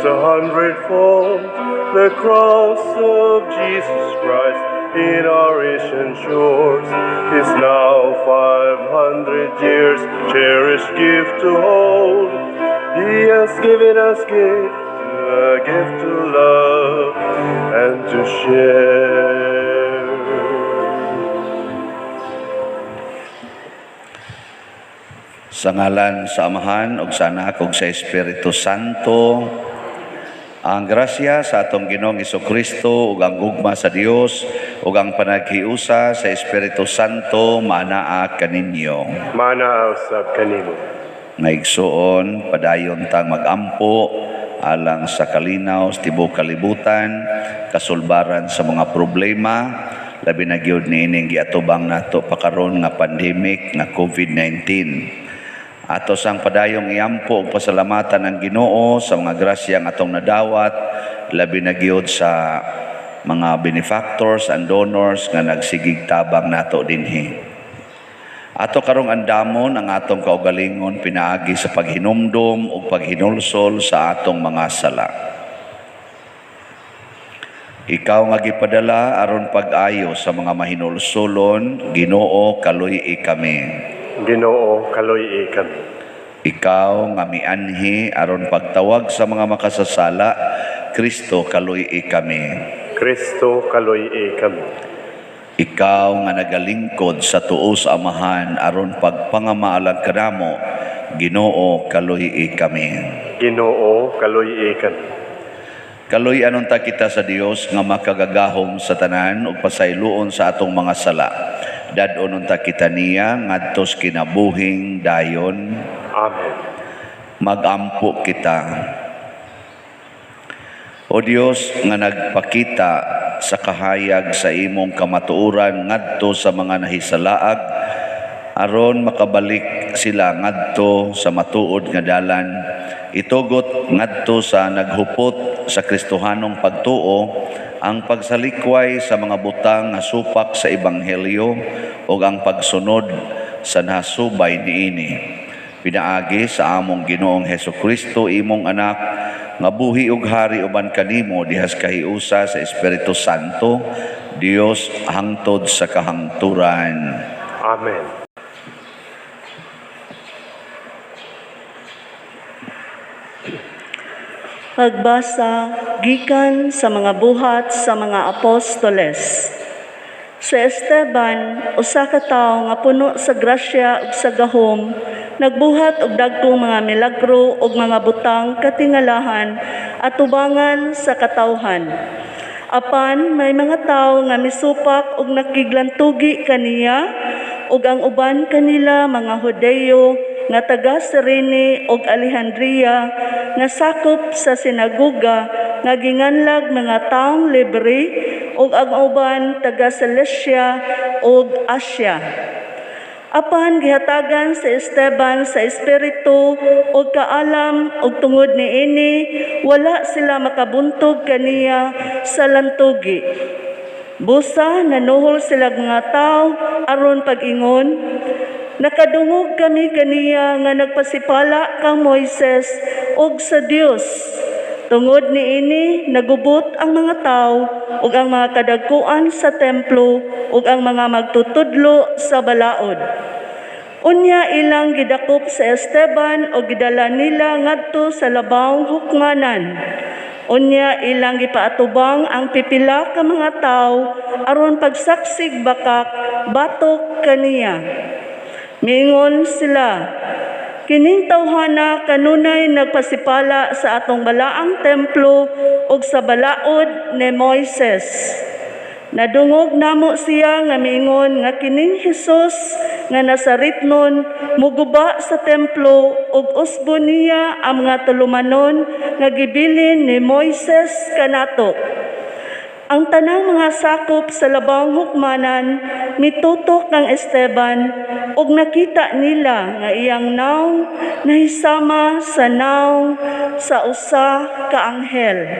A hundredfold. The cross of Jesus Christ in our Asian shores is now 500 years, cherished gift to hold. He has given us gift, a gift to love and to share. Sa ngalan sa Amahan ug sa Anak ug sa Espiritu Santo, ang grasya sa atong Ginoong Kristo ug ang gugma sa Dios ug ang panaghiusa sa Espiritu Santo maanaa kaninyo. Maanaa usab kanimo. Mga igsuon, padayon tang magampo alang sa kalinaw sa tibuok kalibutan, kasulbaran sa mga problema, labi na gyud niining giatubang nato pakaron nga pandemic nga COVID-19. Ato sang padayong iampo ug pasalamatan ang Ginoo sa mga grasya nga atong nadawat, labi na gyud sa mga benefactors and donors nga nagsigig tabang nato dinhi. Ato karong andamon ang atong kaugalingon pinaagi sa paghinumdom ug paghinulsol sa atong mga sala. Ikaw nga gipadala aron pag-ayo sa mga mahinulsolon, Ginoo, kaluy-i kami. Ginoo, kaluy-i kami. Ikaw nga mianhi aron pagtawag sa mga makasasala, Kristo, kaluy-i kami. Kristo, kaluy-i kami. Ikaw nga nagalingkod sa tuo sa Amahan aron pagpangamaalag kanamo, Ginoo, kaluy-i kami. Ginoo, kaluy-i kami. Kaluy-an unta kita sa Dios nga makagagahom sa tanan ug pasayloon sa atong mga sala. Dad-on unta kita niya ngadto sa kinabuhing dayon. Amen. Magampo kita. O Dios nga nagpakita sa kahayag sa imong kamatuoran ngadto sa mga nahisalaag aron makabalik sila ngadto sa matuod nga dalan, itugot ngadto sa naghupot sa Kristohanong pagtuo ang pagsalikway sa mga butang nga supak sa ebanghelyo ug ang pagsunod sa nasubay niini, pinaagi sa among Ginoong Hesukristo, imong anak, nga buhi ug hari uban kanimo dihas kahiusa sa Espiritu Santo, Dios, hangtod sa kahangturan. Amen. Pagbasa gikan sa mga Buhat sa mga Apostoles. Si Esteban, usa ka tawo nga puno sa grasya ug sa gahom, nagbuhat og dagkong mga milagro ug mga butang katingalahan atubangan sa katawhan. Apan may mga tawo nga misupak ug nakiglantugi kaniya, ug ang uban kanila mga Hudeyo nga taga Cirene ug Alejandria nga sakop sa sinagoga nga ginganlag mga taong libre, ug ang uban taga Cilicia ug Asia. Apan gihatagan si Esteban sa espiritu ug kaalam, ug tungod niini wala sila makabuntog kaniya sa lantugi. Busa nanuhol sila mga tao aron pag-ingon, "Nakadungog kami kaniya nga nagpasipala kang Moises ug sa Dios." Tungod niini nagubot ang mga tao ug ang mga kadagkuan sa templo ug ang mga magtutudlo sa balaod. Unya ilang gidakop sa Esteban ug gidala nila ngadto sa labawng hukmanan. Unya ilang gipaatubang ang pipila ka mga tawo aron pagsaksig bakak batok kaniya. Miingon sila, "Kining tawhana kanunay nagpasipala sa atong balaang templo ug sa balaod ni Moises. Nadungog namo siya nga miingon nga kining Hesus nga Nazaretnon muguba sa templo ug usbon niya ang mga tulumanon nga gibilin ni Moises kanato." Ang tanang mga sakop sa labawng hukmanan mitutok kang Esteban ug nakita nila nga iyang nawong nahisama sa nawong sa usa ka anghel.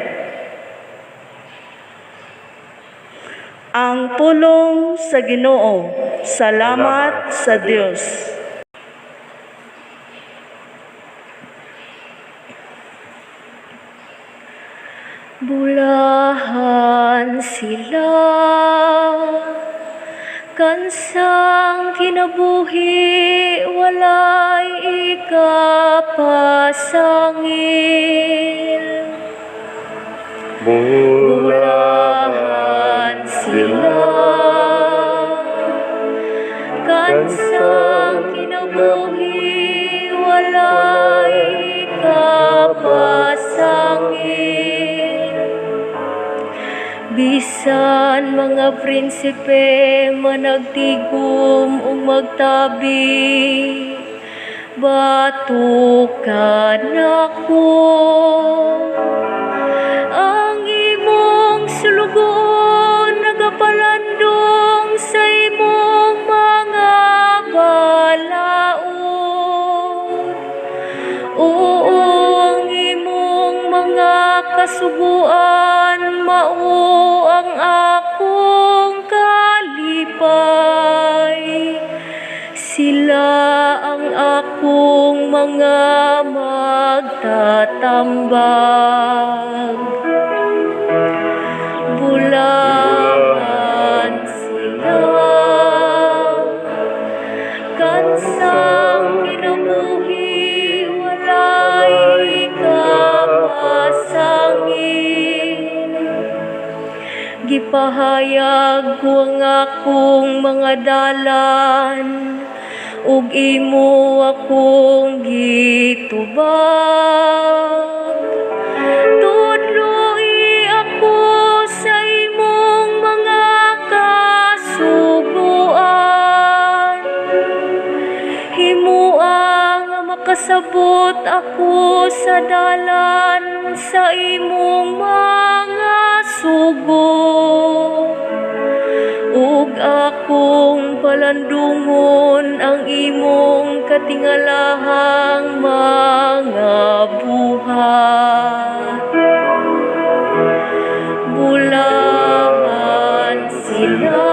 Ang pulong sa Ginoo. Salamat sa Dios. Bulahan sila, kansang kinabuhi walay ikapasangil. Bulahan sila, kansang kinabuhi walay ikapasangil. Bisan mga prinsipe managtigum ug magtabi, batukan ako. Ang imong sulugoon nagapalandong sa imong mga balaod. Oo, ang imong mga kasuguan mao ang akong kalipay. Sila ang akong mga magtatambag. Bulahan sila, kansang kinabuhi walay ikapasangil. Gipahayag ko ang akong mga dalan, ug imo akong gitubag. Tudloi ako sa imong mga kasuguan. Himua nga makasabot ako sa dalan sa imong mga sugo. Ug akong palandungon ang imong katingalahang mga buhat. Bulahan sila,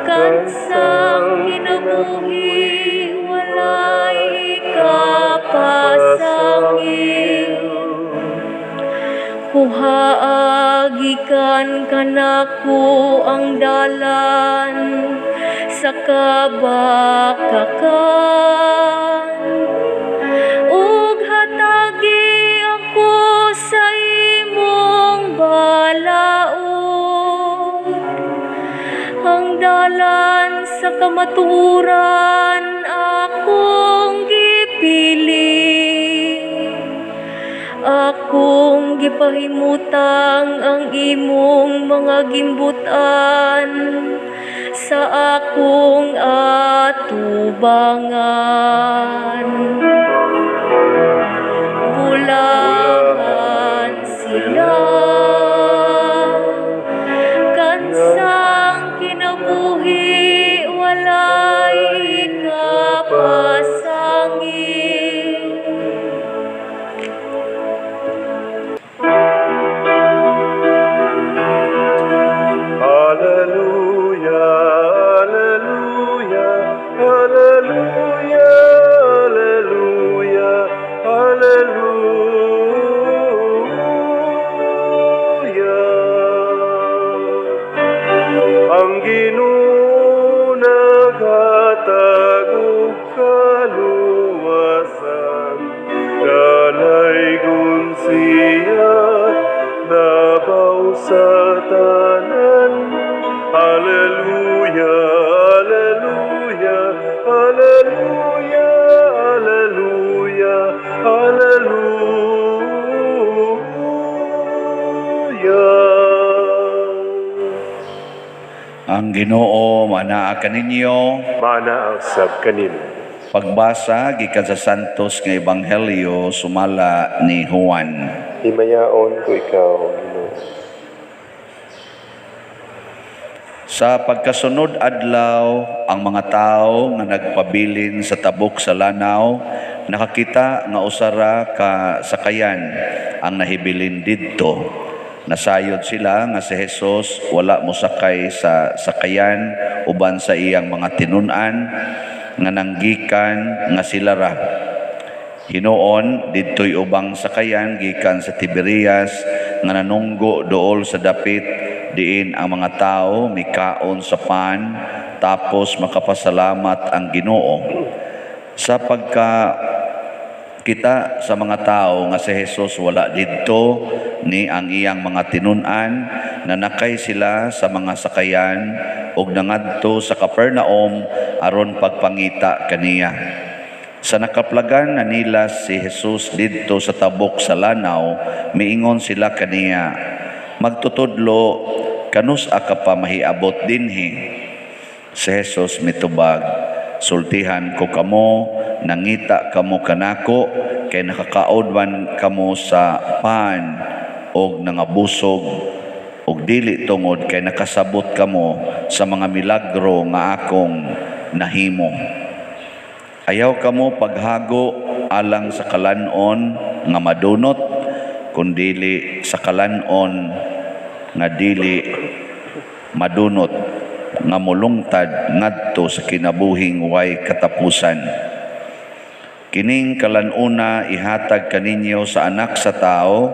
kansang kinabuhi walay ikapasangil. Kuhaa gikan kanako ang dalan sa kabakakan, ug hatagi ako sa imong balaod. Ang dalan sa kamatuoran akong gipili, akong gipahimutang ang imong mga gimbutan sa akong atubangan. Bulahan sila, kansang kinabuhi walay ikapasangil. Alleluia, alleluia, alleluia, alleluia, alleluia. Ang Ginoo naghatag og kaluwasan, nanaygon siya labaw sa tanan. Alleluia, alleluia, alleluia, alleluia, alleluia. Ang Ginoo manaa kaninyo. Manaa sab kanimo. Pagbasa gikan sa Santos nga Ebanghelyo sumala ni Juan. Himayaon ko ikaw, Ginoo. Sa pagkasunod adlaw, ang mga tawo nga nagpabilin sa tabok sa lanaw nakakita nga usara ka sakayan ang nahibilin didto. Nasayod sila nga si Jesus wala mosakay sa sakayan uban sa iyang mga tinun-an nga nanggikan nga sila ra. Hinuon didto'y ubang sakayan gikan sa Tiberias nga nanunggo duol sa dapit diin ang mga tao mikaon sa pan tapos makapasalamat ang Ginoo. Sa pagka kita sa mga tao nga si Jesus wala didto ni ang iyang mga tinun-an, nanakay sila sa mga sakayan ug nangadto sa Capernaum aron pagpangita kaniya. Sa nakaplagan na nila si Jesus didto sa tabok sa lanaw, miingon sila kaniya, "Magtutudlo, kanus-a ka pa mahiabot dinhi?" Si Jesus mitubag, "Sultihan ko kamo, nangita kamo kanako, kay nakakaon man kamo sa pan og nangabusog, og dili tungod kay nakasabot kamo sa mga milagro nga akong nahimo. Ayaw kamo paghago alang sa kalanon nga madunot, kundili sa kalanon nga dili madunot, nga molungtad ngadto sa kinabuhing way katapusan. Kining kalanuna ihatag kaninyo sa Anak sa Tao,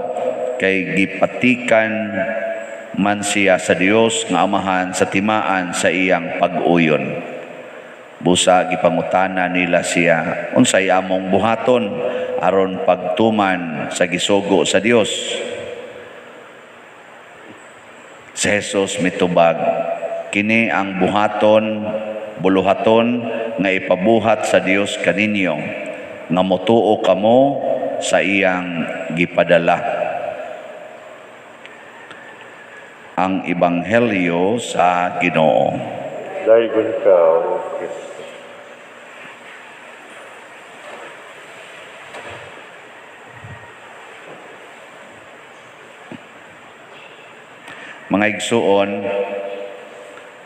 kay gipatikan man siya sa Dios nga Amahan sa timaan sa iyang pag-uyon." Busa gipangutana nila siya, "Unsay among buhaton aron pagtuman sa gisugo sa Dios?" Si Jesus mitubag, "Kini ang buhaton, buluhaton nga ipabuhat sa Dios kaninyo, nga motuo kamo sa iyang gipadala." Ang Ebanghelyo sa Ginoo. Daygon ka, O Kristo. Mga igsuon,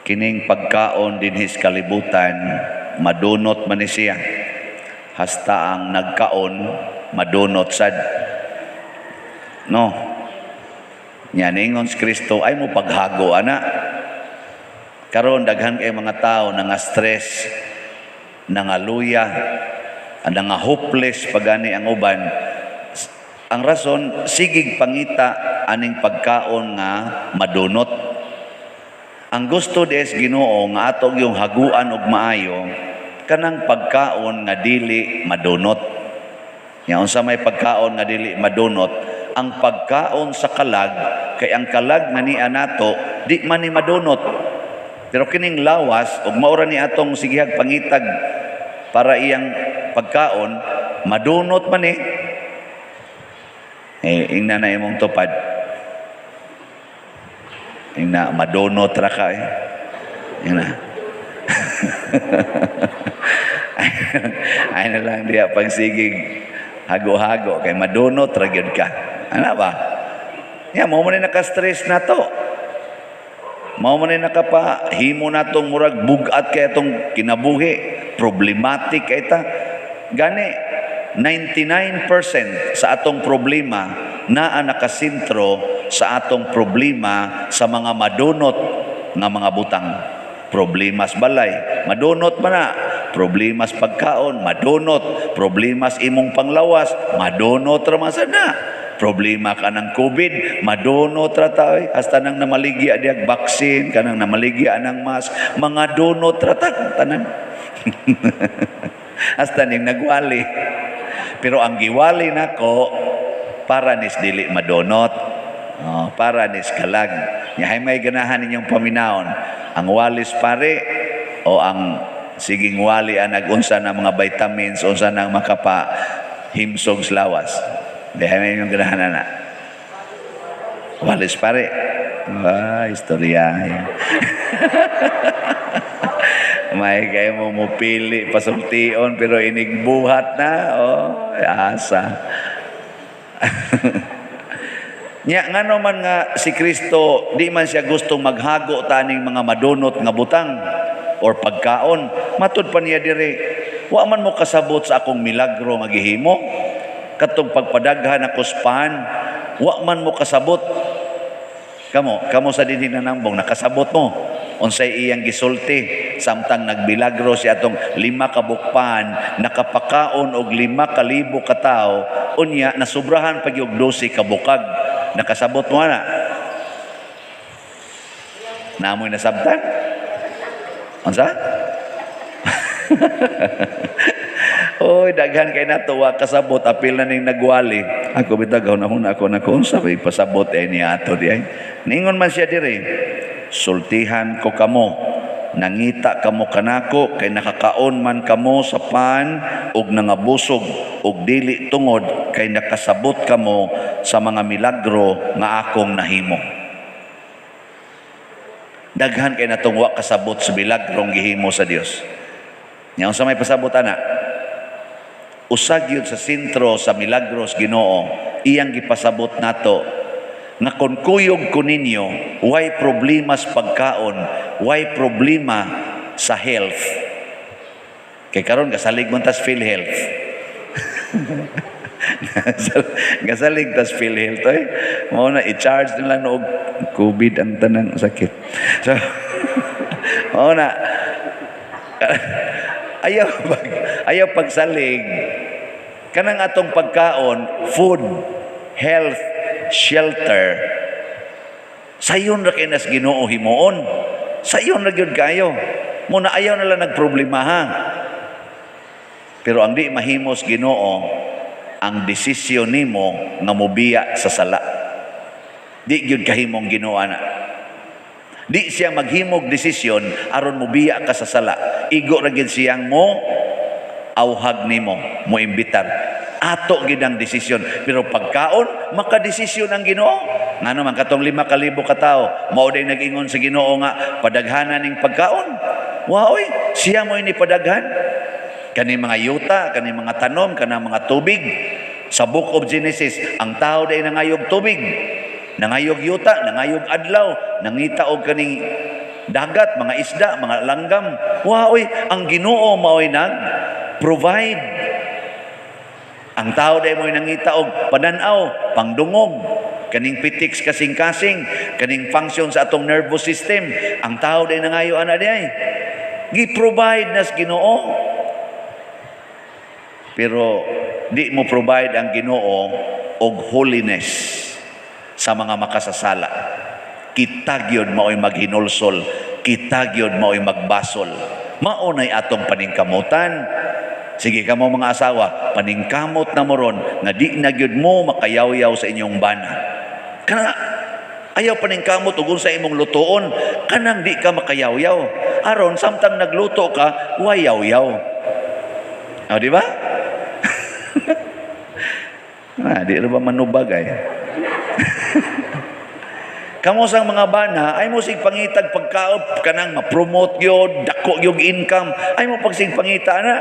kining pagkaon dinhi sa kalibutan, madunot man ni siya. Hasta ang nagkaon, madunot sad. No? Nya ningon si Kristo, ay mo paghago ana. Karon daghan kay mga tao nga stress, nangaluya, nga hopeless pagani ang uban. Ang rason, sigig pangita aning pagkaon nga madunot. Ang gusto des Ginoo nga atong yung haguan og maayo kanang pagkaon nga dili madunot. Nya unsa may pagkaon nga dili madunot? Ang pagkaon sa kalag, kay ang kalag nga niya nato di man ni madunot. Pero kining lawas ug maura ni atong sigihag pangitag para iyang pagkaon, madunot man ni. Ingna na imong tupad. Ingna, madunot ra ka eh. Ingna. Ay na lang diya pagsigig hago-hago kay madunot ra gyud ka. Ana ba? Ya mao man ni naka-stress na to. Mao man ni nakapahimo natong murag bug-at kay atong kinabuhi, problematic kay ta. Gani 99% sa atong problema naa nakasentro sa atong problema sa mga madunot nga mga butang. Problemas balay, madunot man na. Problemas pagkaon, madunot. Problemas imong panglawas, madunot ra man sad na. Problema ka ng COVID, madunot ra ta oy. Hasta nang namaligya diag vaccine, kanang namaligya ng mask, mga dunot ra ta tanan. Hasta ning nagwali. Pero ang giwali nako para nis dili madunot. Oh, para nis kalag. Nya hay may ganahan ninyong paminawon, ang walis pare o ang siging wali ang nagunsa ng mga vitamins, unsa nang makapa himsog sa lawas. Di hay may inyong ganahan na. Walis pare. Ah, istorya. May kayo mo mupili pasultion pero inigbuhat na. Oh, asa. Nya ngano man nga si Kristo di man siya gustong maghago taning mga madunot nga butang or pagkaon. Matud pa niya dire, wa man mo kasabot sa akong milagro nga gihimo. Katong pagpadaghan ako sa pan, wa man mo kasabot. Kamo sa dinhi nanambong nakasabot mo unsay iyang gisulti. Samtang nagbilagro siya atong 5 ka bukpan, nakapakaon og 5,000 ka tawo, unya nasubrahan pa gyud 12 ka bukag. Nakasabot mo na? Namoy nasabtan? Unsa? Oy, daghan kay nato wa kasabot, apil na ning nagwali. Ako bitagaw na huna ako nako unsa may pasabot ay ni ato di ay. Ningon man siya diri, sultihan ko kamo, nangita kamo kanako kay nakakaon man kamo sa pan ug nangabusog ug dili tungod kay nakasabot kamo sa mga milagro nga akong nahimo. Daghan kay natong wa kasabot sa milagrong gihimo sa Dios. Nya unsa may pasabot ana? Usag yun sa sentro sa milagros Ginoo, iyang gipasabot nato nga kon kuyog ko ninyo, way problema sa pagkaon, way problema sa health. Kay karon gasalig man tas PhilHealth. Gasalig tas PhilHealth oy. Mao na i-charge nila og COVID ang tanang sakit. So mao na ayaw pagsalig kanang atong pagkaon, food, health, shelter. Sayon ra kay nas Ginoo himuon. Sayon ra gyud kayo. Muna ayaw nila nagproblema ha. Pero ang di mahimos Ginoo, ang desisyon nimo nga mobiya sa sala. Di gyud kahimong Ginoo ana. Di siya maghimog desisyon aron mobiya ka sa sala. Igo ra gyud siyang mo auhag nimo, mo imbitar. Ato gid ang desisyon. Pero pagkaon, makadesisyon ang Ginoo. Ngano man katong 5,000 ka tawo, mao day nag-ingon sa Ginoo nga padaghanan ning pagkaon. Wa oy, siya mo ini padaghan. Kani mga yuta, kani mga tanom, kanang mga tubig. Sa Book of Genesis, ang tao day nangayog tubig, nangayog yuta, nangayog adlaw, nangita og kaning dagat, mga isda, mga langgam. Wa oy, ang Ginoo maoy nag-provide. Ang tao day mo'y nangita og padan-aw, pangdungog, kaning pitiks kasing-kasing, kaning function sa atong nervous system. Ang tao day nangayo ana day. Gi-provide nas Ginoo. Pero di mo provide ang Ginoo og holiness sa mga makasasala. Kita gyud mao'y maghinulsol, kita gyud mao'y magbasol. Mao nay atong paningkamutan. Sige kamo mga asawa, paningkamot na mo ron nga di na gyud mo makayawyaw sa inyong bana. Kana ayaw paningkamot ug unsa imong lutoon, kanang di ka makayawyaw. Aron samtang nagluto ka, wayawyaw. O, di ba? Ah, di ra ba manubag ay? Kamo sang mga bana, ay mo sig pangitag pagkaon kanang ma-promote gyud, dako gyud income, ay mo pagsig pangita na.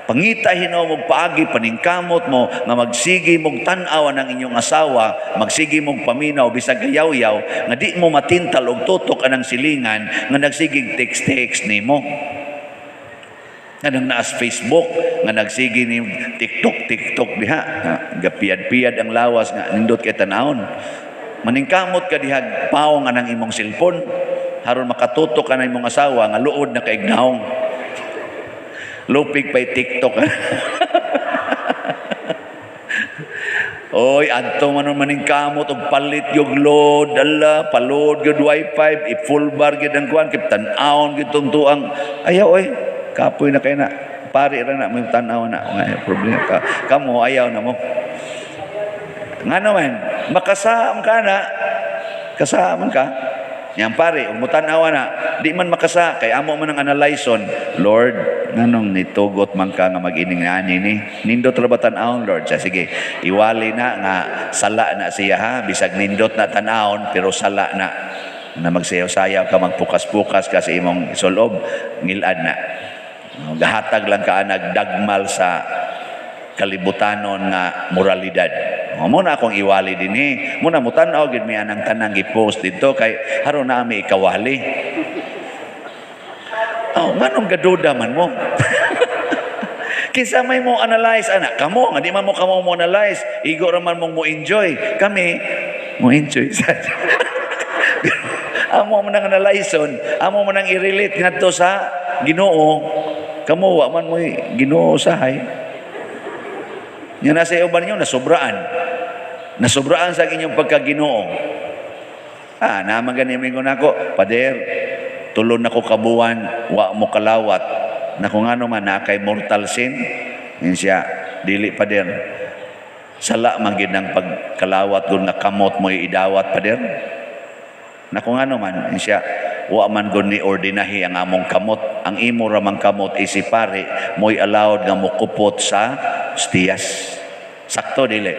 Pangita hinaw mong paagi, paningkamot mo, nga magsigi mong tan-aw ang inyong asawa, magsigi mong paminaw, bisag gayaw-yaw, nga di mo matintal og tutok anang silingan, nga nagsigig text-text nimo. Nga nang naas Facebook, nga nagsigi ni TikTok, TikTok diha. Gapiyad-piyad ang lawas, nga nindot kay tanawon. Maningkamot ka diha, paong anang imong silpon, haron makatutok ka na imong asawa, nga luod na kaignaong. Lupig pa'y TikTok. Oy, adto man maningkamot og palit yung load, ala, palod gyud wifi, i-full bar gyud ang kuan, kay tan-awon gyud tong tuang. Ayaw oy, kapoy na kay na. Pari ra na may tan-aw na. Ay, problema ka. Kamo ayaw na mo. Ngano man, makasaam ka na. Kasaam ka. Yang pare, ug mutan-awa na, di man makasa kay amo man ang analyson. Lord, nganong nitugot man ka nga mag-ining ani ni? Nindot ra ba tan-awon, Lord? Siya, sige, iwali na nga sala na siya ha, bisag nindot na tan-awon pero sala na. Na magsayaw-sayaw ka, magpukas-pukas ka sa imong sulob, ngilad na. Gahatag lang ka nagdagmal sa kalibutanon nga moralidad. Mo na akong iwali dinhi. Mo na mutan-aw gid mi anang tanang gi-post didto kay haron na ami ikawali. Oh, nganong gaduda man mo? Kinsa may mo analyze ana? Kamo nga di man mo kamo mo analyze, igo ra man mong mo enjoy. Kami mo enjoy sa. Amo mo nang analyson, amo mo nang i-relate ngadto sa Ginoo. Kamo wa man mo'y Ginoo sahay. Nya nasa uban ninyo nasobraan. Nasobraan sa inyong pagka-Ginoo. Ah, naman gani mingon nako, "Pader, tulon nako kabuwan, wa mo kalawat." Nako, ngano man, na kay mortal sin? Yun siya, "Dili, pader. Sala man gid ang pagkalawat gun nga kamot mo idawat, pader." Nako, ngano man? Yun siya, "Wa man gun ni ordinahi ang among kamot. Ang imo ra mang kamot isi pare, mo'y allowed nga mokupot sa hostiyas." Sakto dili?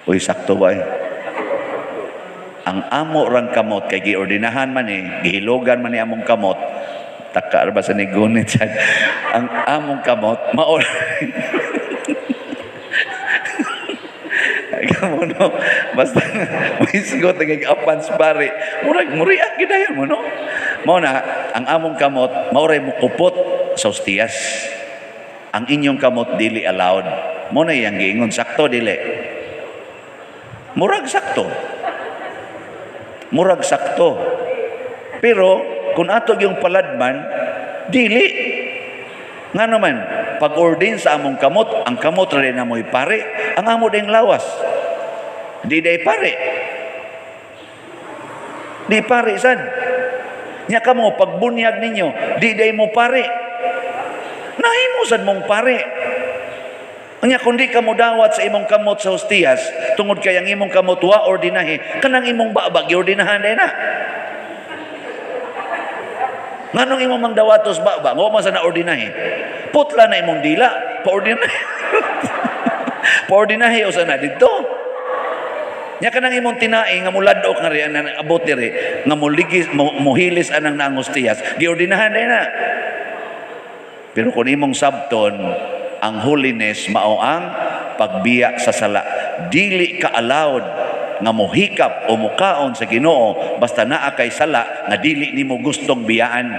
Uy, sakto ba eh? Ang amo rang kamot kay giordinahan man eh, gihilogan man ni among kamot. Taka ba sa nigunit siya? Ang among kamot, mao kamo no, basta mohisgot ang apan sa pare, murag muriak gidayon mo no. Mao na ang among kamot mao ray mokupot sa hostiyas. Ang inyong kamot dili allowed. Mo na iyang giingon, sakto dili? Murag sakto. Murag sakto. Pero kung ato yung paladman, dili. Nga naman, pag-ordain sa among kamot, ang kamot rin na mo'y pare, ang amo ding lawas. Di day pare. Di pare sad. Nya kamo, pagbunyag ninyo, di day mo pare. Nahimo sad mong pare. Nya kung di ka mo dawat sa imong kamot sa hostiyas, tungod kay ang imong kamot wa ordinahe, kanang imong babag giordinahan day na. Nganong imong mang dawatos baba, wa man sa na ordinahe. Putla na imong dila, paordinahe. Paordinahe usa na didto. Nya kanang imong tinai nga muladok nga ri ang abot diri nga muligis mohilis anang naangostiyas, giordinahan day na. Pero kung imong sabton, ang holiness mao ang pagbiya sa sala. Dili ka allowed nga mohikap o mukaon sa Ginoo basta naa kay sala nga dili nimo gustong biyaan.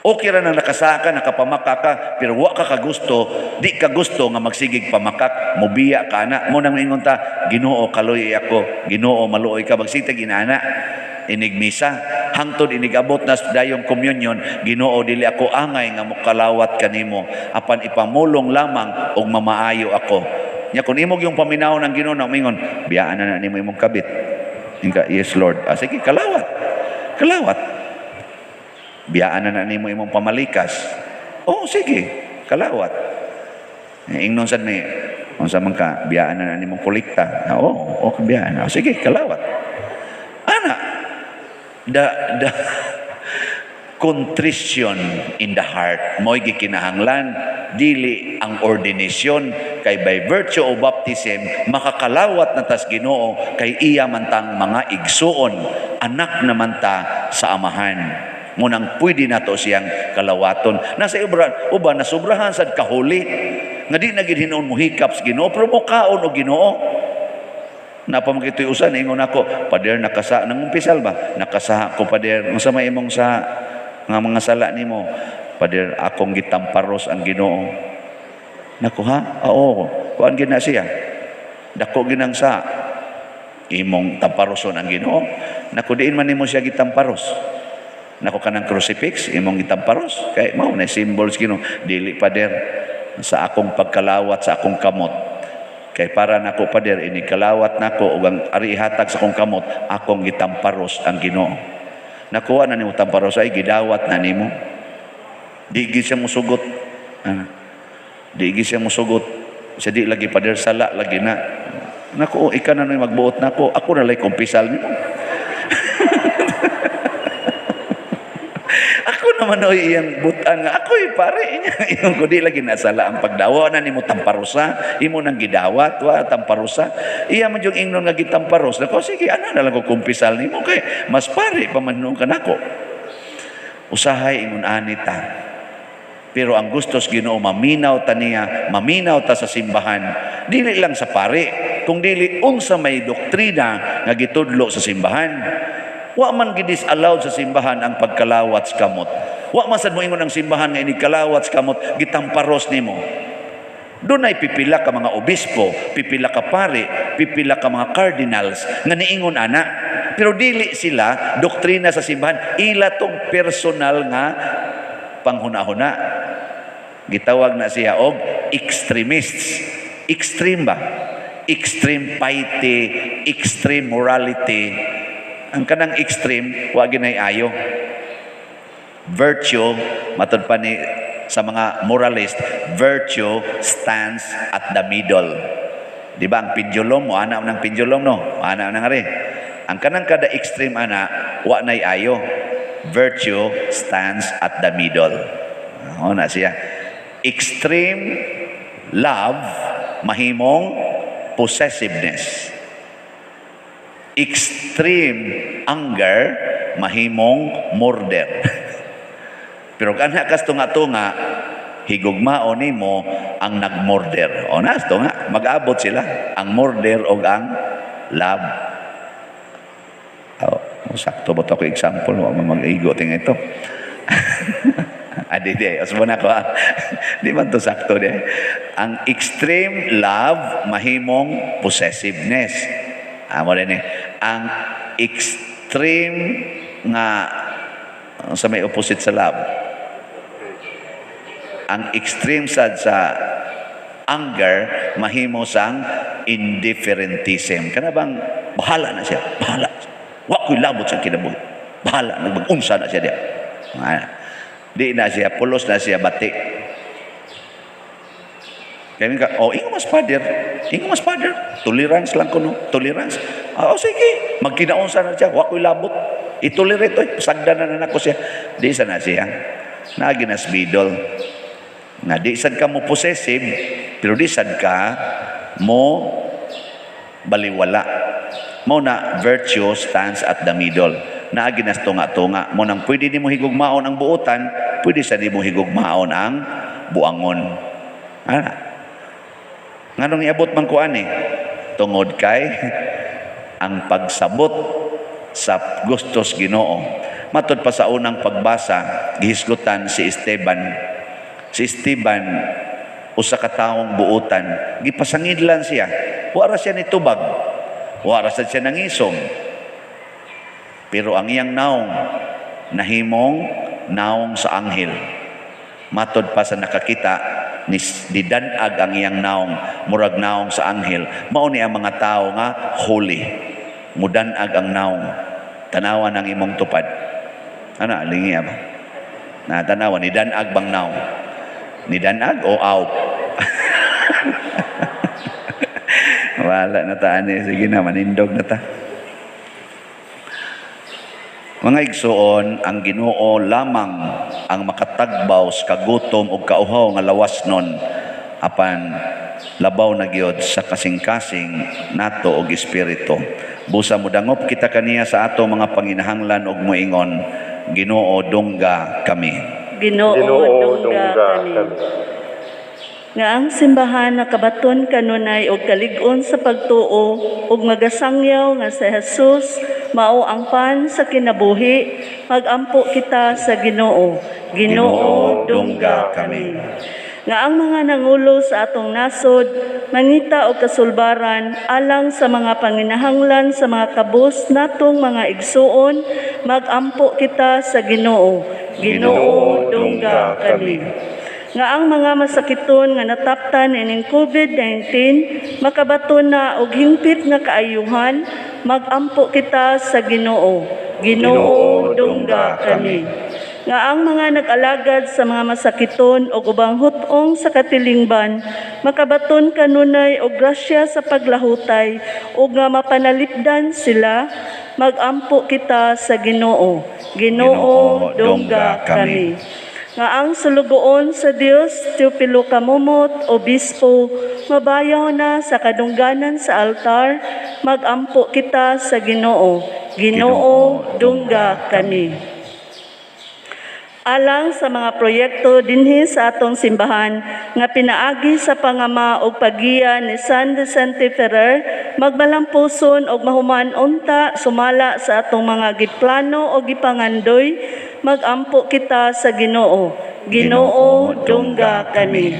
Okay ra nang nakasaka ka, nakapamaka ka, pero wa ka kagusto, di ka gusto nga magsigig pamakak, mobiya ka na. Mo nang ingon ta, "Ginoo, kaluoy ako, Ginoo, maluoy ka," magsitag inana. Inig misa, hangtod inigabot na dayong communion, "Ginoo, dili ako angay nga mokalawat kanimo, apan ipamulong lamang og mamaayo ako." Nya kung imong yung paminaw ng Ginoo na umingon, "Biyaan na na nimo imong kabit." Inka, "Yes, Lord." Ah, sige, kalawat. Kalawat. "Biyaan na na nimo imong pamalikas." Oh, sige, kalawat. Ingnon sad ni, "Unsa man ka, biyaan na na nimong kolekta." Ah, oh, okay, biyaan. Ah, sige, kalawat. Ana, the contrition in the heart mo'y gikinahanglan, dili ang ordination, kay by virtue of baptism makakalawat na tas Ginoo kay iya man tang mga igsuon, anak naman ta sa Amahan. Munang pwede nato siyang kalawaton. Nasa uban uban nasubrahan sad kahuli nga di na gid hinuon mohikap sa Ginoo pero mokaon og Ginoo. Napamagito'y usa ingon ako, "Pader, nakasa nangumpisal ba? Nakasa ko, pader." "Unsa may imong sa nga mga sala nimo?" "Pader, akong gitamparos ang Ginoo." "Nako ha? Oo, kuan gid na siya. Dako ginang sa imong tamparoson ang Ginoo." "Nako, diin man nimo siya gitamparos?" "Nako, kanang crucifix imong gitamparos kay mao na symbols Ginoo." "Dili, pader, sa akong pagkalawat sa akong kamot. Kay para nako, pader, ini kalawat nako ug ang ari ihatag sa akong kamot, akong gitamparos ang Ginoo." "Nakuha na nimo tamparos ay gidawat na nimo." Di gid siya musugot. Ah, di gid siya musugot. Siya, "Di lagi, pader, sala lagi na." "Nako, ika na no'y magbuot nako. Ako na lay kumpisal nimo. Ako naman oy iyang butan nga ako'y pare niya." Ingon ko, "Di lagi nasala ang pagdawa na nimo tamparosa, imo nang gidawat wa tamparosa. Iya man yung ingnon nga gitamparos. Nako, sige, ana na lang ko kumpisal nimo kay mas pare pa man nuon kanako." Usahay ingon ani ta. Pero ang gustos Ginoo maminaw ta niya, maminaw ta sa simbahan. Dili lang sa pare, kung dili unsa may doktrina nga gitudlo sa simbahan. Wa man gidisallowed sa simbahan ang pagkalawat sa kamot. Wa man sad moingon ang simbahan nga inig kalawat sa kamot gitamparos nimo. Dunay pipila ka mga obispo, pipila ka pare pipila ka mga cardinals nga niingon ana. Pero dili sila doktrina sa simbahan, ila tong personal nga panghuna-huna. Gitawag na siya og extremists. Extreme ba? Extreme piety, extreme morality. Ang kanang extreme, wa ginay ayo. Virtue, matud pa ni sa mga moralist, virtue stands at the middle. Di ba ang pendulum, mo ana ng pendulum, no? Ana nang ari. Ang kanang kada extreme ana, wa nay ayo. Virtue stands at the middle. O na siya. Extreme love mahimong possessiveness. Extreme anger mahimong murder. Pero kana kas tunga-tunga, higugmao nimo ang nagmurder. O nas tunga, mag-abot sila ang murder og ang love. Oh, sakto ba to ko example? Wa man mag-igo ting ito. Adi di, usbo na ko. Di man to sakto di. Ang extreme love mahimong possessiveness. Amo din eh. Ang extreme nga sa may opposite sa love. Ang extreme sad sa anger mahimo sang indifferentism. Kana bang bahala na siya, bahala. Wa ko'y labot sa kinabuhi. Bahala, nagmagunsa na siya diya. Di na siya, pulos na siya bati. Kaya ka, oh, ingo mas father, ingo mas father, tolerance lang kuno, tolerance. Oh, sige, magkinaunsa na siya, wa ko'y labot. I-tolerate, oy, sagdan na nako siya. Di sa na siya. Naagi na bidol. Nga di sad ka mo possessive, pero di sad ka mo baliwala. Mo na virtue stands at the middle. Naagi nas tunga-tunga. Mo nang pwede nimo higugmaon ang buotan, pwede sa nimo higugmaon ang buangon. Ana. Nganong iabot man ko ani? Tungod kay ang pagsabot sa gustos Ginoo. Matud pa sa unang pagbasa, gihisgutan si Esteban. Si Esteban usa ka taong buotan, gipasangidlan siya. Wa ra siya nitubag. Wa ra sad siya nangisom. Pero ang iyang naong nahimong naong sa anghel. Matod pa sa nakakita ni didanag ang iyang naong murag naong sa anghel. Mao ni ang mga tawo nga holy. Mudanag ang naong. Tanawan ang imong tupad. Ana lingi ba? Na tanawan ni danag bang naong? Ni danag o aw? Wala na ta ani, sige na manindog na ta. Mga igsuon, ang Ginoo lamang ang makatagbaw sa kagutom ug kauhaw nga lawas nun, apan labaw na gyud sa kasing-kasing nato og espiritu. Busa modangop kita kaniya sa ato mga panginahanglan og moingon, Ginoo dungga kami. Ginoo, Ginoo, dungga dungga kami. kami. Nga ang simbahan nakabaton kanunay og kalig-on sa pagtuo ug magasangyaw nga si Jesus mao ang pan sa kinabuhi, magampo kita sa Ginoo. Ginoo, dungga kami. Nga ang mga nangulo sa atong nasod mangita og kasulbaran alang sa mga panginahanglan sa mga kabus natong mga igsuon, magampo kita sa Ginoo. Ginoo, dungga kami. Nga ang mga masakiton nga nataptan ining COVID-19 makabaton na og hingpit nga kaayuhan, magampo kita sa Ginoo. Ginoo, dungga kami. Nga ang mga nag-alagad sa mga masakiton og ubang hut-ong sa katilingban makabaton kanunay og grasya sa paglahutay ug nga mapanalipdan sila, magampo kita sa Ginoo. Ginoo, dungga kami. Nga ang sulugoon sa Dios, Teopilo Camomot, Obispo, mabayaw na sa kadungganan sa altar, magampo kita sa Ginoo. Ginoo, dungga kami. Alang sa mga proyekto dinhi sa atong simbahan nga pinaagi sa pangama og paggiya ni San Vicente Ferrer, magmalampuson og mahuman unta sumala sa atong mga giplano o gipangandoy, magampo kita sa Ginoo. Ginoo, dungga kami.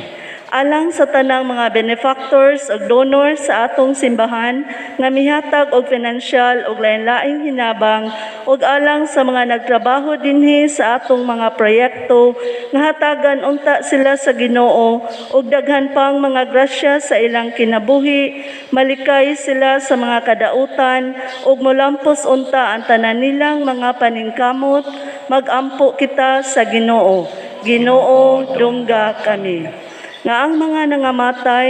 Alang sa tanang mga benefactors ug donors sa atong simbahan nga mihatag og financial ug lain-laing hinabang, ug alang sa mga nagtrabaho dinhi sa atong mga proyekto nga hatagan unta sila sa Ginoo og daghan pang mga grasya sa ilang kinabuhi, malikay sila sa mga kadautan ug molampos unta ang tanan nilang mga paningkamot. Magampo kita sa Ginoo. Ginoo, dungga kami. Nga ang mga nangamatay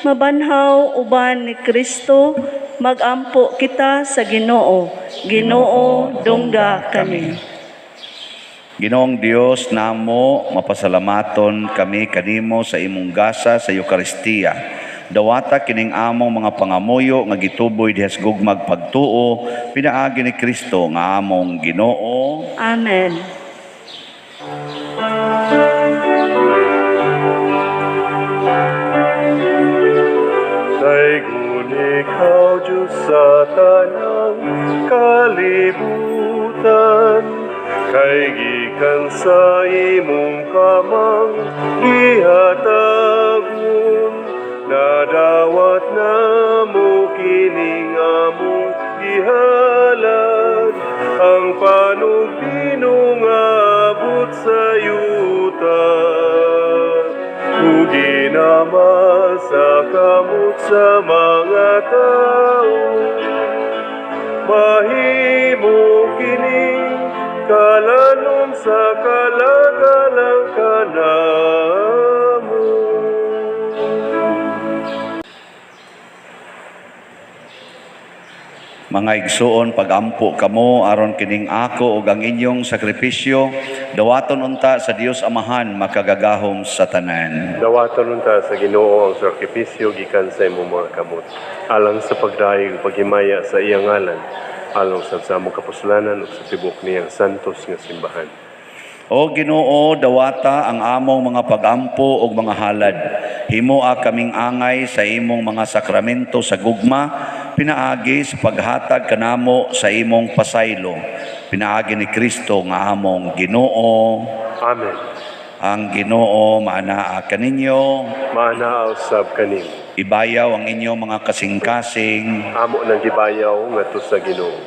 mabanhaw uban ni Kristo, magampo kita sa Ginoo. Ginoo, dungga kami. Ginoong Dios namo, mapasalamaton kami kanimo sa imong gasa sa Eukaristiya. Dawata kining among mga pangamuyo nga gituboy diha sa gugmag pagtuo, pinaagi ni Kristo nga among Ginoo. Amen. Daygon ikaw, Diyos, sa tanang kalibutan, kay gikan sa imong kamang gihatagon, nadawat namo kining among gihalad, ang panugdinong abot sa yuta. Ugi nama sa kamot sa mga tao, mahimo kini kalanon sa kalagalang kanamo. Mga igsuon, pagampo kamo aron kining ako ug ang inyong sakripisyo dawaton unta sa Dios Amahan makagagahom sa tanan. Dawaton unta sa Ginoo ang sakripisyo gikan sa imong mga kamot, alang sa pagdayeg ug paghimaya sa iyang ngalan, alang sa among kapuslanan ug sa tibuok niyang santos nga simbahan. O Ginoo, dawata ang among mga pagampo ug mga halad. Himoa kaming angay sa imong mga sakramento sa gugma, pinaagi sa paghatag kanamo sa imong pasaylo. Pinaagi ni Kristo nga among Ginoo. Amen. Ang Ginoo maanaa kaninyo, maanaa usab kanimo. Ibayaw ang inyong mga kasing-kasing. Amo nang gibayaw ngadto sa Ginoo.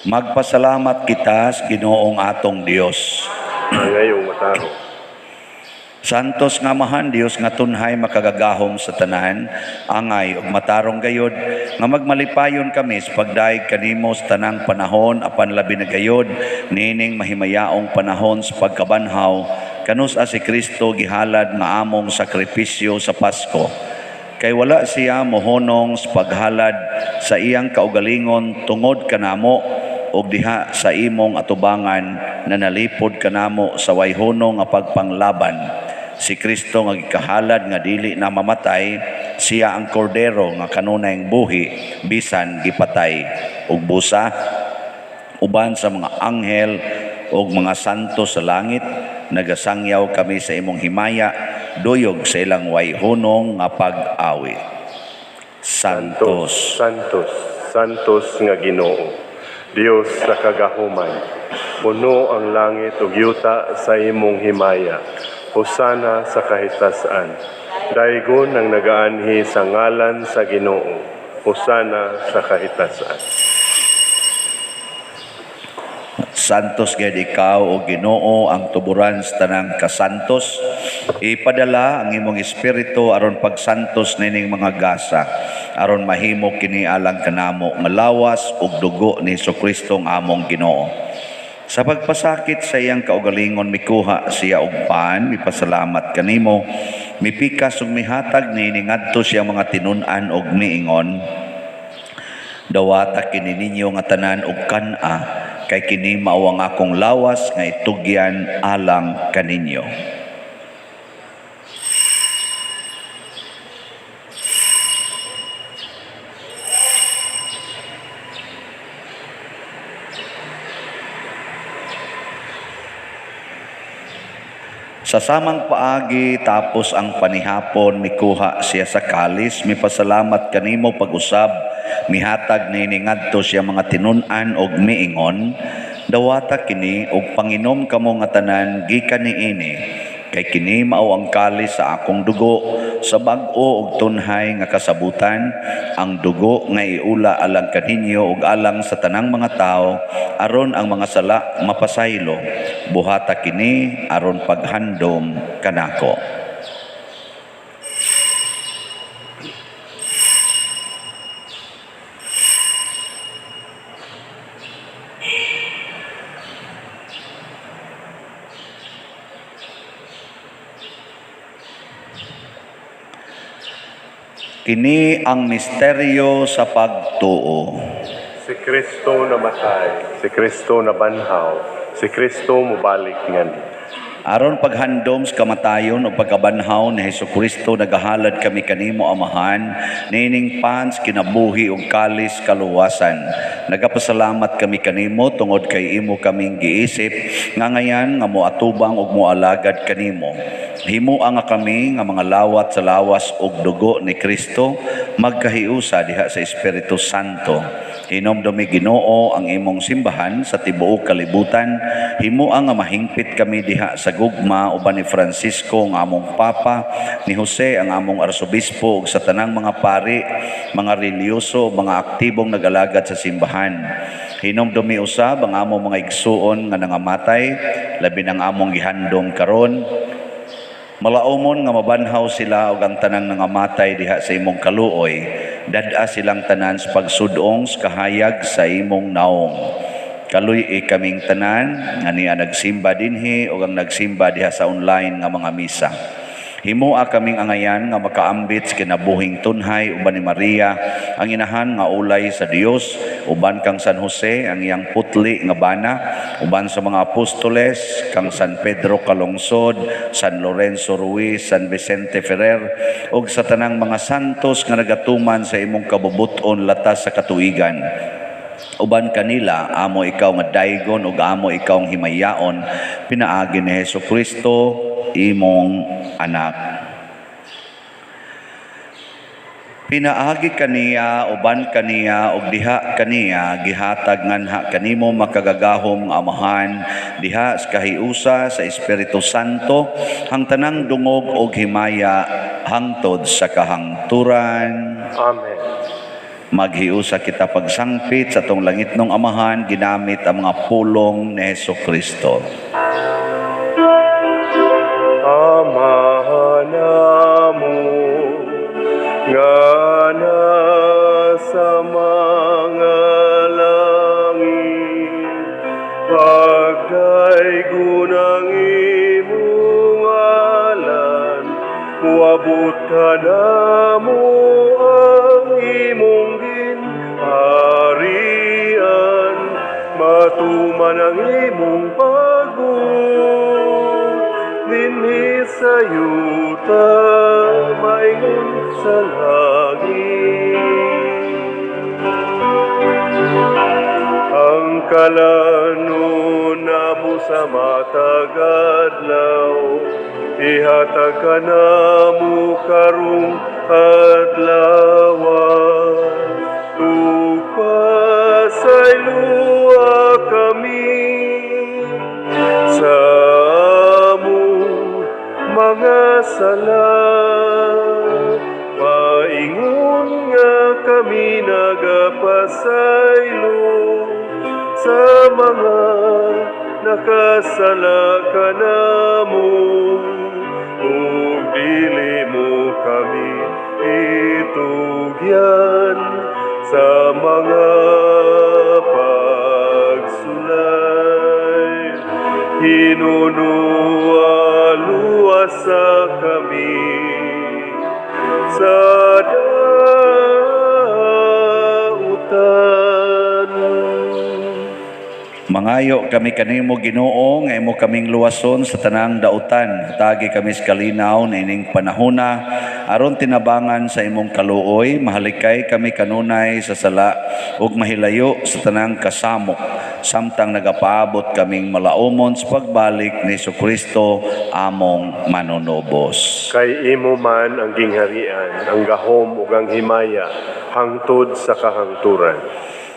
Magpasalamat kita sa Ginoong atong Dios. Ngayong mataro. Santos nga Amahan, Dios nga tunhay makagagahom sa tanan, angay ug matarong gayod nga magmalipayon kami sa pagdayeg kanimo sa tanang panahon apan labi na gayod niining mahimayaong panahon sa pagkabanhaw kanus-a si Kristo gihalad nga among sakripisyo sa Pasko. Kay wala siya mohonong sa paghalad sa iyang kaugalingon tungod kanamo og diha sa imong atubangan na nalipod kanamo sa wayhono nga pagpanglaban. Si Kristo nga gikahalad nga dili na mamatay, siya ang kordero nga kanunayng buhi bisan gipatay ug busa uban sa mga anghel ug mga santo sa langit, nagasangyaw kami sa imong himaya duyog sa ilang wayhunong nga pag-awit. Santos, Santos, Santos nga Ginoo, Dios sa kagahuman, puno ang langit ug yuta sa imong himaya. Hosana sa kahitasan. Daygon ang nagaanhi sa ngalan sa Ginoo. Hosana sa kahitasan. Santos gayud ikaw o Ginoo ang tuburan sa tanang kasantos. Ipadala ang imong espiritu aron pagsantos nining mga gasa, aron mahimo kini alang kanamo nga lawas ug dugo ni Hesukristo ang among Ginoo. Sa pagpasakit sa iyang kaugalingon mikuha siya og pan, mipasalamat kanimo, mipikas ug mihatag niini ngadto siya mga tinun-an og miingon, dawata kini ninyo nga tanan og kan-a, kay kini mao ang akong lawas nga itugyan alang kaninyo. Sa samang paagi tapos ang panihapon mikuha siya sa kalis, mipasalamat kanimo pag-usab, mihatag niini ngadto siya mga tinun-an og miingon, dawata kini og panginom kamo nga tanan gikan niini, Kay kini mao ang kalis sa akong dugo sa bag-o ug tunhay nga kasabutan, ang dugo nga iula alang kaninyo ug alang sa tanang mga tawo aron ang mga sala mapasaylo. Buhata kini aron paghandom kanako. Kini ang misteryo sa pagtuo. Si Kristo namatay, si Kristo nabanhaw, si Kristo mubalik ngani. Aron paghandom sa kamatayon o pagkabanhaw ni Hesukristo, nagahalad kami kanimo, Amahan, niining pans kinabuhi ug kalis kaluwasan. Nagapasalamat kami kanimo tungod kay imo kaming giisip nga ngayan nga moatubang ug moalagad kanimo. Himoa nga kami nga mga lawat sa lawas ug dugo ni Kristo magkahiusa diha sa Espiritu Santo. Hinomdumi, Ginoo, ang imong simbahan sa tibuok kalibutan. Himoa nga mahingpit kami diha sa gugma uban ni Francisco nga among Papa, ni Jose ang among Arsobispo ug sa tanang mga pari, mga relihiyoso, mga aktibong nagalagad sa simbahan. Hinomdumi usab ang among mga igsuon nga nangamatay, labi ng among gihandom karon. Malaumon nga mabanhaw sila ug ang tanang nangamatay diha sa imong kaluoy. Dad-a silang tanan sa pagsudong sa kahayag sa imong naong. Kaluy-i kaming tanan nga niya nagsimba dinhi ug ang nagsimba diha sa online nga mga misa. Himoa kaming angayan nga makaambit sa kinabuhing tunhay uban ni Maria, ang inahan nga ulay sa Dios, uban kang San Jose, ang iyang putli nga bana, uban sa mga apostoles, kang San Pedro Calungsod, San Lorenzo Ruiz, San Vicente Ferrer, ug sa tanang mga santos nga nagatuman sa imong kabubuton latas sa katuigan. Uban kanila, amo ikaw nga daygon ug amo ikaw ang himayaon, pinaagi ni Hesukristo, imong anak. Pinaagi kaniya, uban kaniya, ug diha kaniya, gihatag nganha kanimo makagagahom nga Amahan, diha sa kahiusa sa Espiritu Santo, ang tanang dungog ug himaya hangtod sa kahangturan. Amen. Maghiusa kita pagsangpit sa atong langitnong Amahan, ginamit ang mga pulong ni Hesukristo. Ama namo nga nasa mga langit, pagdaygon ang imong ngalan, moabot kanamo ang imong ginharian, matuman ang imong pagbuot dinhi sa yuta, maingon sa langit. Ang kalanon namo sa matag adlaw, ihatag kanamo karong adlaw. Ugpasayloa kami sa among mga sala, maingon nga kami nagapasaylo sa mga nakasala kanamo, ug dili mo kami itugyan sa mga pagsulay. Hinunua luwasa kami sa dautan. Mangayo kami kanimo, Ginoo, nga imo kaming luwason sa tanang dautan. Tagi kami sa kalinaw niining panahona aron tinabangan sa imong kaluoy, mahalikay kami kanunay sa sala ug mahilayo sa tanang kasamok, samtang nagapaabot kaming malaumon sa pagbalik ni Hesukristo among manunubos. Kay imo man ang gingharian, ang gahom ug ang himaya, hangtod sa kahangturan.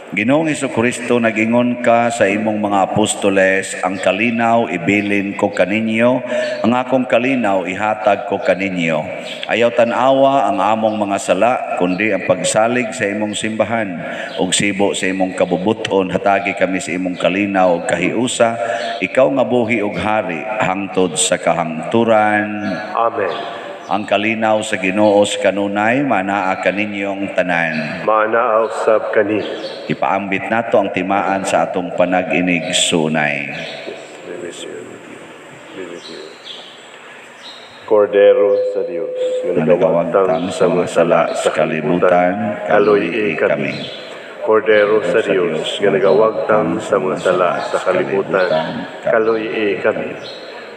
Ginoong Hesukristo, nag-ingon ka sa imong mga apostoles, ang kalinaw ibilin ko kaninyo, ang akong kalinaw ihatag ko kaninyo. Ayaw tan-awa ang among mga sala, kundi ang pagsalig sa imong simbahan ug sibo sa imong kabubuton, hatagi kami sa imong kalinaw ug kahiusa, ikaw nga buhi ug hari hangtod sa kahangturan. Amen. Ang kalinaw sa Ginoo sa kanunay manaa kaninyong tanan. Maanaa usab kani. Ipaambit nato ang timaan sa atong panag-inig sunay. Be with you. Be with you. Kordero sa Dios, nga nga nagawagtang sa mga sala sa kalibutan, kaluy-i kami. Kordero sa Dios, nga nagawagtang sa mga sala sa kalibutan, kaluy-i kami.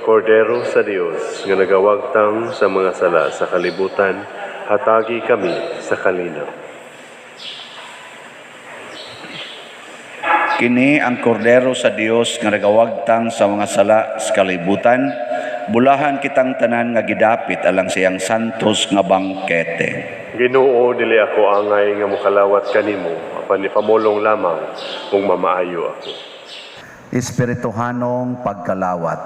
Kordero sa Dios, nga nagawagtang sa mga sala sa kalibutan, hatagi kami sa kalinaw. Kini ang kordero sa Dios nga nagawagtang sa mga sala sa kalibutan, bulahan kitang tanan nga gidapit alang siyang santos nga bangkete. Ginoo, dili ako angay nga mokalawat kanimo, apan ipamulong lamang ug mamaayo ako. Espirituhanong pagkalawat.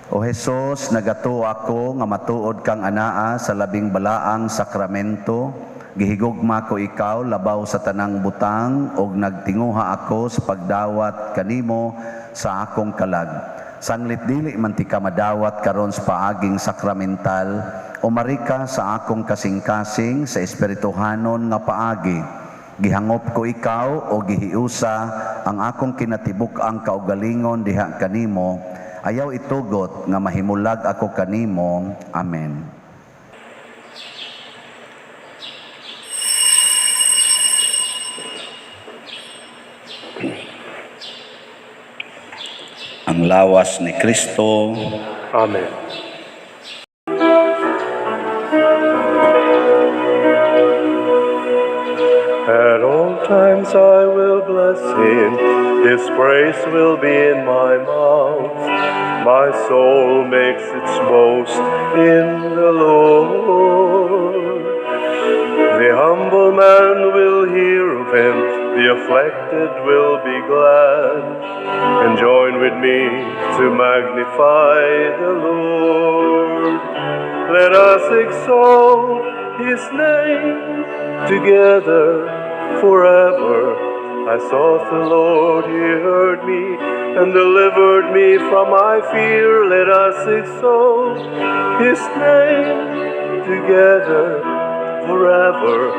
O Hesus, nagatuo ako nga matuod kang anaa sa labing balaang sakramento. Gihigugma ko ikaw labaw sa tanang butang ug nagtinguha ako sa pagdawat kanimo sa akong kalag. Sanglit dili man ti ka madawat karon sa paaging sakramental, umari ka sa akong kasing-kasing sa espirituhanon nga paagi. Gihangop ko ikaw o gihiusa ang akong kinatibuk-ang kaugalingon diha kanimo. Ayaw itugot nga mahimulag ako kanimo. Amen. Ang lawas ni Kristo. Amen. At all times I will bless him, his praise will be in my mouth. My soul makes its boast in the Lord. The humble man will hear of him, the afflicted will be glad, and join with me to magnify the Lord. Let us exalt his name together forever. I sought the Lord, he heard me and delivered me from my fear. Let us exalt his name together forever.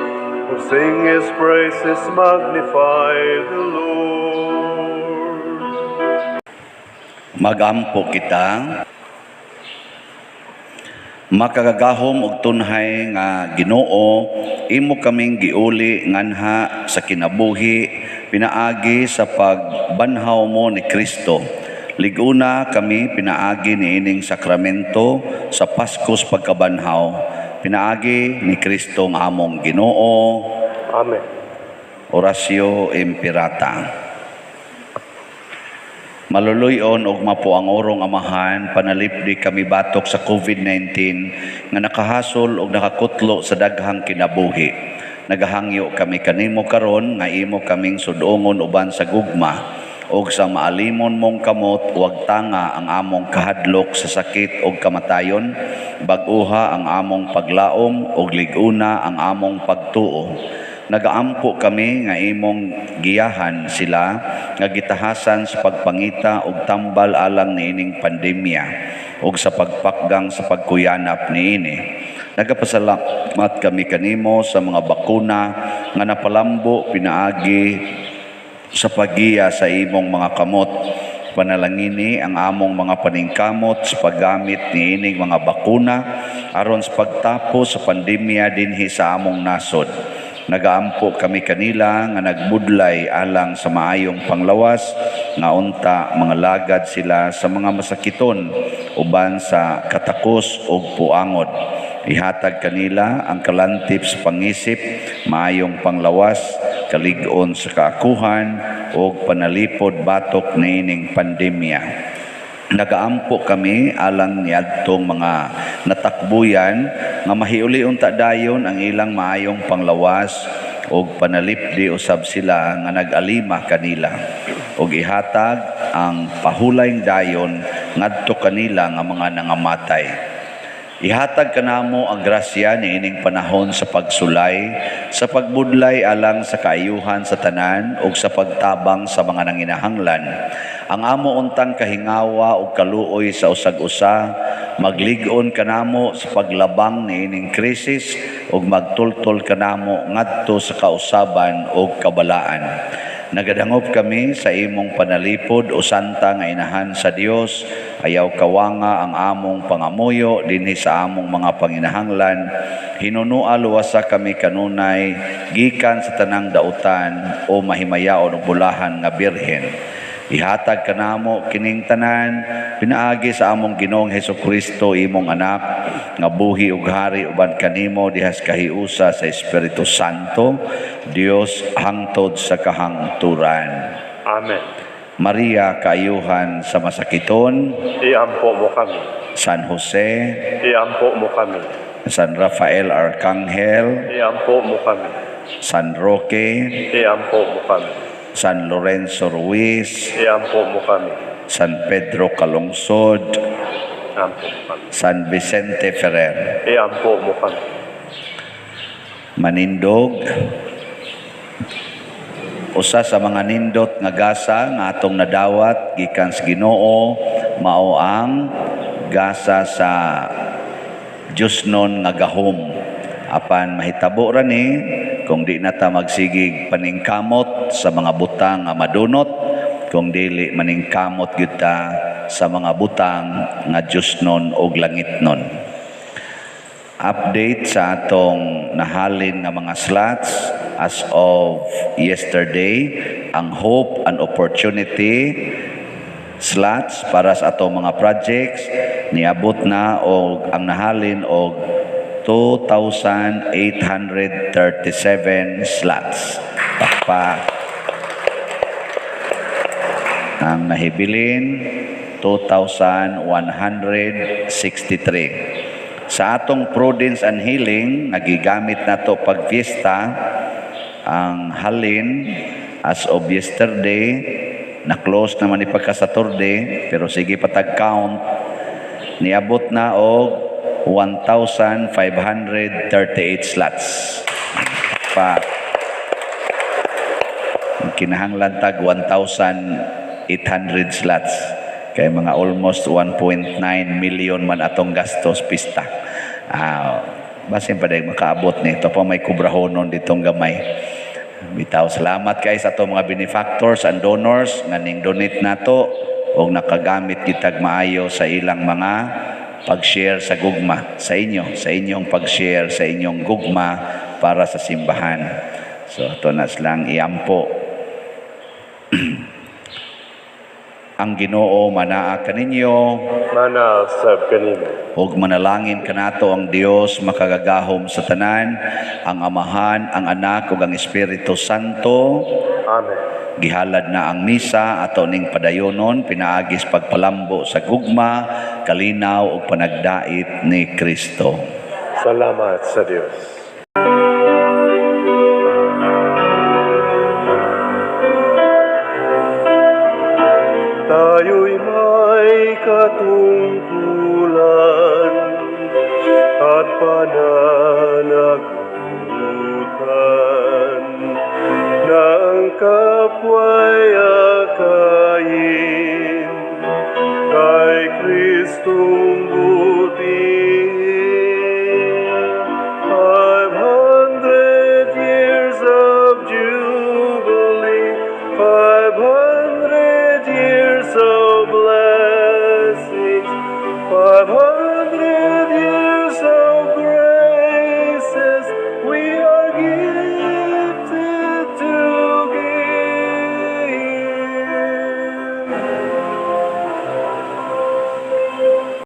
Oh, sing his praises, magnify the Lord. Magampo kita. Makagagahom og tunhay nga Ginoo, imo kaming giuli nganha sa kinabuhi pinaagi sa pagbanhaw mo ni Kristo. Liguna kami pinaagi niining sakramento sa Paskos pagkabanhaw, pinaagi ni Kristo nga among Ginoo. Amen. Oratio Imperata. Maluluyon og mapo ang orong Amahan, panalipdi kami batok sa COVID-19 nga nakahasol og nakakutlo sa daghang kinabuhi. Nagahangyo kami kanimo karon nga imo kaming sudongon uban sa gugma og sa maalimon mong kamot wag tanga ang among kahadlok sa sakit og kamatayon, bag-uha ang among paglaom og lig-una ang among pagtuo. Nagaampo kami nga imong giyahan sila nga gitahasan sa pagpangita og tambal alang niining pandemya og sa pagpakgang sa pagkuyanap niini. Nagapasalamat kami kanimo sa mga bakuna nga napalambo pinaagi sa paggiya sa imong mga kamot. Panalangini ang among mga paningkamot sa paggamit niining mga bakuna aron sa pagtapos sa pandemya dinhi sa among nasod. Nagaampo kami kanila nga nagbudlay alang sa maayong panglawas, nga unta mga lagad sila sa mga masakiton uban sa katakos ug puangod. Ihatag kanila ang kalantip sa pangisip, maayong panglawas, kalig-on sa kaakuhan ug panalipod batok niining pandemya. Nagaampo kami alang niadtong mga natakbuyan nga mahiuli unta dayon ang ilang maayong panglawas Ug panalipdi usab sila nga nag-alima kanila ug ihatag ang pahulayng dayon ngadto kanila nga mga nangamatay. Ihatag kanamo ang grasya niining panahon sa pagsulay, sa pagbudlay alang sa kaayuhan sa tanan ug sa pagtabang sa mga nanginahanglan. Ang amo untang kahingawa ug kaluoy sa usag-usa, maglig-on kanamo sa paglabang niining krisis ug magtultol kanamo ngadto sa kausaban ug kabalaan. Nagadangop kami sa imong panalipod o santa nga inahan sa Dios, ayaw kawanga ang among pangamuyo dinhi sa among mga panginahanglan. Hinunua luwasa kami kanunay gikan sa tanang dautan o mahimayaon ug bulahan nga birhen. Ihatag kanamo kining tanan pinaagi sa among Ginoong Hesukristo, imong anak, nga buhi ug hari uban kanimo dihas kahiusa sa Espiritu Santo, Dios hangtod sa kahangturan. Amen. Maria, kaayuhan sa masakiton, Iampo mo kami. San Jose, Iampo mo kami. San Rafael Arcangel, Iampo mo kami. San Roque, Iampo mo kami. San Lorenzo Ruiz, Iampo mo kami. San Pedro Calungsod, Iampo mo kami. San Vicente Ferrer. Iampo mo kami. Manindog, usa sa mga nindot nga gasa nga atong nadawat gikan sa Ginoo mao ang gasa sa Diyosnon nga gahom. Apan mahitabo ra ni kung di na ta magsigig paningkamot sa mga butang nga madunot, kung dili maningkamot gyud ta sa mga butang nga Diyosnon og langitnon. Update sa atong nahalin nga mga slots as of yesterday, ang Hope and Opportunity slots para sa atong mga projects niabot na og ang nahalin og 2,837 slots. Pakpak. Ang nahibilin 2,163. Sa atong Prudence and Healing, nagigamit na to pag fiesta, ang halin as of yesterday, na-close naman ni pagka-Saturday, pero sige patag count, niabot na og 1,538 slots. Pa kinahanglan tag 1,800 slots. Kay mga almost 1.9 million man atong gastos pista. Basin pa dahil makaabot nito pa may kubrahonon ditong gamay. Bitaw, salamat kay sa atong mga benefactors and donors nga ning donate nato og nakagamit kitag maayo sa ilang mga pag-share sa gugma sa inyo, sa inyong pag-share sa inyong gugma para sa simbahan. So ato na silang iampo. Ang Ginoo manaa kaninyo, Manaa sab kanimo. Ug manalangin kanato ang Dios makagagahom sa tanan, ang Amahan, ang Anak ug ang Espiritu Santo. Amen. Gihalad na ang misa ato ning padayonon pinaagis pagpalambo sa gugma, kalinaw ug panagdait ni Kristo. Salamat sa Dios. Tayo'y may katungkulan at pananagutan na ang kapwa'y akayin kay Kristong butihin. 500 years of jubilee, 500 years